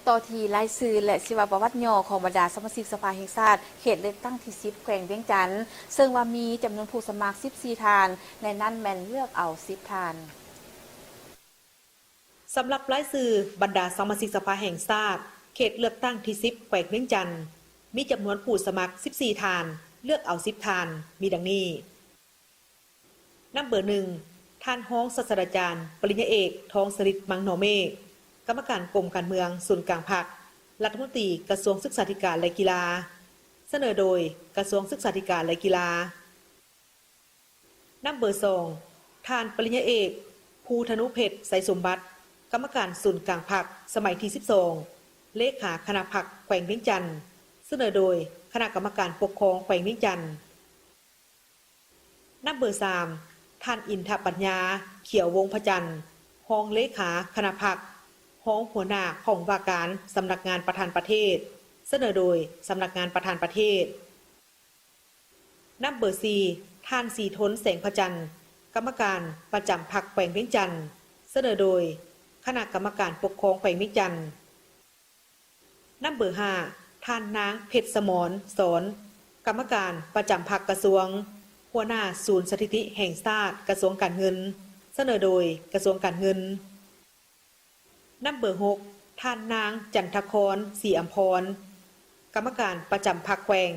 ຕໍ່ທີ່ລາຍຊື່ ແລະ ຊີວະປະຫວັດຫຍໍ້ຂອງບັນດາສະມາຊິກສະພາແຫ່ງຊາດ ເຂດເລືອກຕັ້ງທີສິບ ແຂວງວຽງຈັນ, ເຊິ່ງວ່າມີຈຳນວນຜູ້ສະໝັກສິບສີ່ທ່ານ, ໃນນັ້ນແມ່ນເລືອກເອົາສິບທ່ານ. ສຳລັບລາຍຊື່ບັນດາສະມາຊິກສະພາແຫ່ງຊາດ ເຂດເລືອກຕັ້ງທີສິບ ແຂວງວຽງຈັນ ມີຈຳນວນຜູ້ສະໝັກສິບສີ່ທ່ານ, ເລືອກເອົາສິບທ່ານ, ມີດັ່ງນີ້. ນຳເບີໜຶ່ງ ທ່ານຮອງສາດສະດາຈານ ປະລິນຍາເອກ ທອງສະລິດ ມັງນໍເມກ, ກຳມະການກົມການເມືອງ ສູນກາງພັກ, ລັດຖະມົນຕີກະຊວງສຶກສາທິການ ແລະ ກິລາ, ສະເໜີໂດຍກະຊວງສຶກສາທິການ ແລະ ກິລາ. ນຳເບີສອງ ທ່ານປະລິນຍາເອກ ພູທະນູເພັດ ໄຊສົມບັດ, ກຳມະການສູນກາງພັກ ສະໄໝທີສິບສອງ, ເລຂາຄະນະພັກແຂວງວຽງຈັນ, ສະເໜີໂດຍຄະນະກຳມະການປົກຄອງແຂວງວຽງຈັນ. ນຳເບີສາມ ທ່ານ ອິນທະປັນຍາ ຂຽວວົງພະຈັນ, ຮອງເລຂາຄະນະພັກ, ຮອງຫົວໜ້າຫ້ອງວ່າການສຳນັກງານປະທານປະເທດ, ສະເໜີໂດຍສຳນັກງານປະທານປະເທດ. ນຳເບີສີ່ ທ່ານ ສີທົນ ແສງພະຈັນ, ກຳມະການປະຈຳພັກແຂວງວຽງຈັນ, ສະເໜີໂດຍຄະນະກຳມະການປົກຄອງແຂວງວຽງຈັນ. ນຳເບີຫ້າ ທ່ານນາງ ເພັດສະໝອນ ສອນ, ກຳມະການປະຈຳພັກກະຊວງ, ຫົວໜ້າສູນສະຖິຕິແຫ່ງຊາດ ກະຊວງການເງິນ, ສະເໜີໂດຍກະຊວງການເງິນ. ນຳເບີຫົກ ທ່ານນາງ ຈັນທະຄອນ ສີອຳພອນ, ກຳມະການປະຈຳພັກແຂວງ,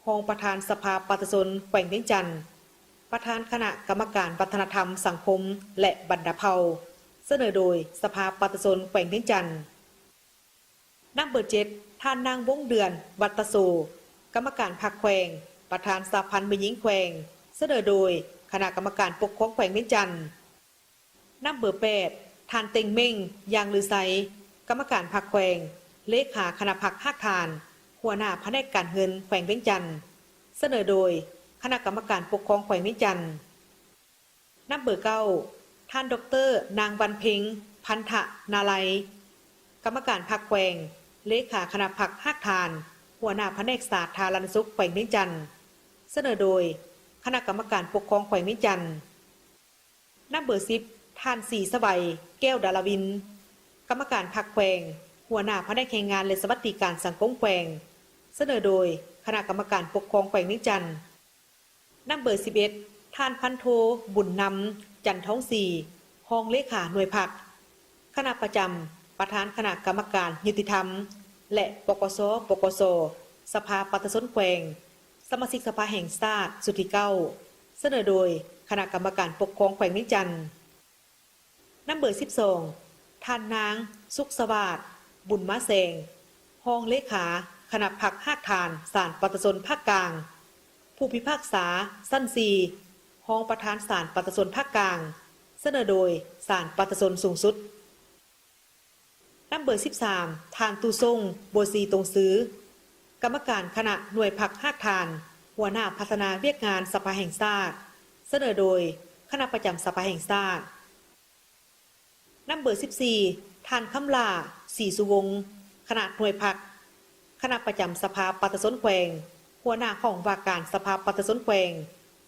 ຮອງປະທານສະພາປະຊາຊົນແຂວງວຽງຈັນ, ປະທານຄະນະກຳມະການວັດທະນະທຳ, ສັງຄົມ ແລະ ບັນດາເຜົ່າ, ສະເໜີໂດຍສະພາປະຊາຊົນແຂວງວຽງຈັນ. ນຳເບີເຈັດ ທ່ານນາງ ວົງເດືອນ ວັດຕະໂສ, ກຳມະການພັກແຂວງ, ປະທານສະຫະພັນແມ່ຍິງແຂວງ, ສະເໜີໂດຍຄະນະກຳມະການປົກຄອງແຂວງວຽງຈັນ. ນຳເບີແປດ ທ່ານ ເຕັງເມັ້ງ ຢ່າງລືໄຊ, ກຳມະການພັກແຂວງ, ເລຂາຄະນະພັກຮາກຖານ, ຫົວໜ້າພະແນກການເງິນແຂວງວຽງຈັນ, ສະເໜີໂດຍຄະນະກຳມະການປົກຄອງແຂວງວຽງຈັນ. ນຳເບີເກົ້າ ທ່ານ ດອກເຕີ ນາງ ວັນເພັງ ພັນທະນາໄລ, ກຳມະການພັກແຂວງ, ເລຂາຄະນະພັກຮາກຖານ, ຫົວໜ້າພະແນກສາທາລະນະສຸກແຂວງວຽງຈັນ, ສະເໜີໂດຍຄະນະກຳມະການປົກຄອງແຂວງວຽງຈັນ. ນຳເບີສິບ ທ່ານ ສີສະໄຫວ ແກ້ວດາລະວິນ, ກຳມະການພັກແຂວງ, ຫົວໜ້າພະແນກແຮງງານ ແລະ ສະຫວັດດີການສັງຄົມແຂວງ, ສະເໜີໂດຍຄະນະກຳມະການປົກຄອງແຂວງວຽງຈັນ. ນຳເບີສິບເອັດ ທ່ານ ພັນໂທ ບຸນນຳ ຈັນທອງສີ, ຮອງເລຂາໜ່ວຍພັກ, ຄະນະປະຈຳ, ປະທານຄະນະກຳມະການຍຸຕິທຳ ແລະ ປກສ, ປກສ, ສະພາປະຊາຊົນແຂວງ, ສະມາຊິກສະພາແຫ່ງຊາດຊຸດທີເກົ້າ, ສະເໜີໂດຍຄະນະກຳມະການປົກຄອງແຂວງວຽງຈັນ. ນຳເບີສິບສອງ ທ່ານນາງ ສຸກສະຫວາດ ບຸນມາແສງ, ຮອງເລຂາຄະນະພັກຮາກຖານສານປະຊາຊົນພາກກາງ, ຜູ້ພິພາກສາຊັ້ນສີ່, ຮອງປະທານສານປະຊາຊົນພາກກາງ, ສະເໜີໂດຍສານປະຊາຊົນສູງສຸດ. ນຳເບີສິບສາມ ທ່ານ ຕູຊົງ ບົວຊີຕົງຊື, ກຳມະການຄະນະໜ່ວຍພັກຮາກຖານ, ຫົວໜ້າພັດທະນາວຽກງານສະພາແຫ່ງຊາດ, ສະເໜີໂດຍຄະນະປະຈຳສະພາແຫ່ງຊາດ. ນຳເບີສິບສີ່ ທ່ານ ຄຳຫຼ້າ ສີສຸວົງ, ຄະນະໜ່ວຍພັກ, ຄະນະປະຈຳສະພາປະຊາຊົນແຂວງ, ຫົວໜ້າຫ້ອງວ່າການສະພາປະຊາຊົນແຂວງ,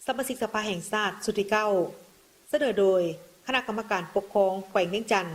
ສະມາຊິກສະພາແຫ່ງຊາດຊຸດທີເກົ້າ, ສະເໜີໂດຍຄະນະກຳມະການປົກຄອງແຂວງວຽງຈັນ.